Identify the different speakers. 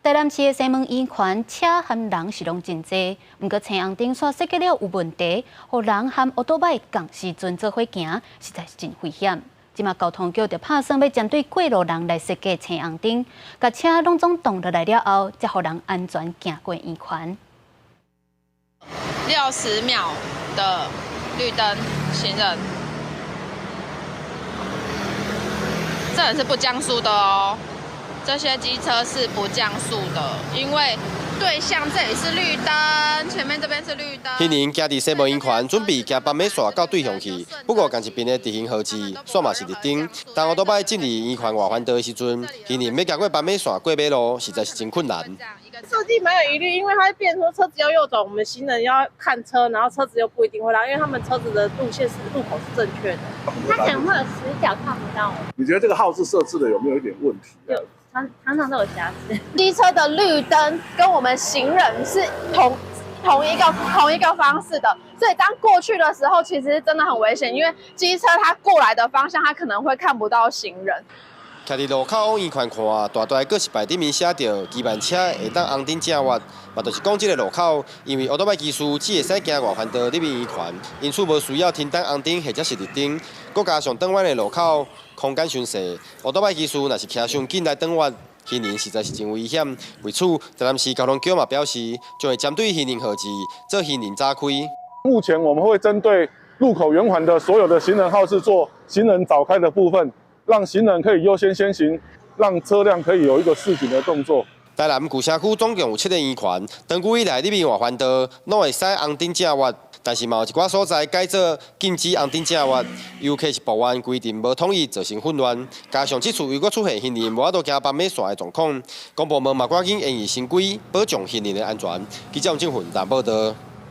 Speaker 1: 台南市的西門圓環車和人是攏真濟，毋過青紅燈煞設計了有問題，予人和歐多擺仝時陣做伙行，實在是真危險。這馬交通局就拍算欲針對過路人來設計青紅燈，共車攏總擋落來了後，才予人安全行過圓環。
Speaker 2: 60秒的綠燈，行人，這人是不降速的哦。這些機車是不降速的，因為對向這裡是綠燈，前面這邊是綠燈。
Speaker 3: 行人行佇西門圓環，準備行斑馬線到對向去，不過仝一邊的直行號誌，煞嘛是綠燈。當烏多擺進入圓環外環道的時陣，行人欲行過斑馬線過馬路，實在是真困難。
Speaker 4: 設計蠻有疑慮，因為它會變成說車子要右轉，我們行人要看車，然後車子又不一定會讓，因為他們車子的路線是路口是正確的。
Speaker 5: 它可能會有死角看不到。
Speaker 6: 你覺得這個號誌設置的有沒有一點問題？
Speaker 5: 有。常常常都有瑕疵。
Speaker 2: 機車的綠燈跟我們行人是同一個方式的，所以當過去的時候，其實真的很危險，因為機車它過來的方向，它可能會看不到行人。
Speaker 3: 徛佇路口往圓環看，大大告示牌頂面寫著，期望車會當紅燈正越，嘛就是講這个路口，因為歐多擺機師只會使行外環道入圓環，因此無需要停等紅燈或者是綠燈。閣加上轉彎的路口空間傷細，歐多擺機師若是騎傷緊來轉彎，行人實在是真危險。為此，台南市交通局嘛表示，將會針對行人號誌做行人早開。
Speaker 6: 目前我們會針對路口圓環的所有的行人號誌做行人早開的部分，讓行人可以優先先行，讓車輛可以有一個示警的動作。
Speaker 3: 台南舊城區總共有七个圓環，長久以來入面外環道攏會使紅燈正越，但是嘛有一寡所在改做禁止紅燈正越，遊客是抱怨規定無統一，造成混亂。加上這次又閣出現行人無法度行斑馬線的狀況，公部門嘛趕緊研擬新規，保障行人的安全。記者王正雲台報道。